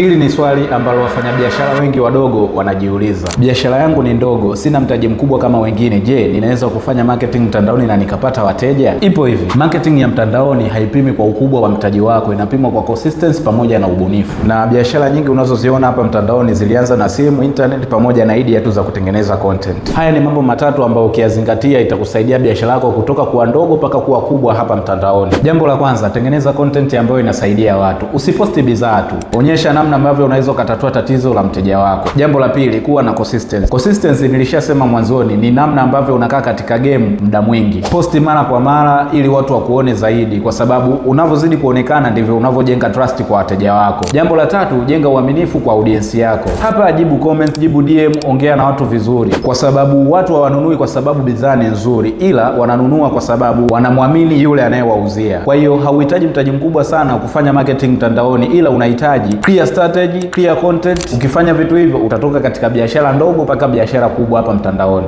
Hili ni swali ambalo wafanyabiashara wengi wadogo wanajiuliza. Biashara yangu ni ndogo, sina mtaji mkubwa kama wengine. Je, ninaweza kufanya marketing mtandaoni na nikapata wateja? Ipo hivi, marketing ya mtandaoni haipimi kwa ukubwa wa mtaji wako, inapimwa kwa consistency pamoja na ubunifu. Na biashara nyingi unazoziona hapa mtandaoni zilianza na simu, internet pamoja na idea tu za kutengeneza content. Haya ni mambo matatu ambayo ukiyazingatia itakusaidia biashara yako kutoka kuwa ndogo mpaka kuwa kubwa hapa mtandaoni. Jambo la kwanza, tengeneza content ambayo inasaidia watu. Usiposti bidhaa tu, onyesha namna ambavyo unaweza ukatatua tatizo la mteja wako. Jambo la pili, kuwa na consistency. Consistency nilishasema mwanzoni, ni namna ambavyo unakaa katika game muda mwingi. Posti mara kwa mara ili watu wakuone zaidi, kwa sababu unavyozidi kuonekana ndivyo unavyojenga trust kwa wateja wako. Jambo la tatu, jenga uaminifu kwa audience yako. Hapa jibu comment, jibu DM, ongea na watu vizuri, kwa sababu watu hawanunui kwa sababu bidhaa ni nzuri, ila wananunua kwa sababu wanamwamini yule anayewauzia. Kwa hiyo hauhitaji mtaji mkubwa sana kufanya marketing mtandaoni, ila unahitaji clear strategy, clear content. Ukifanya vitu hivyo utatoka katika biashara ndogo mpaka biashara kubwa hapa mtandaoni.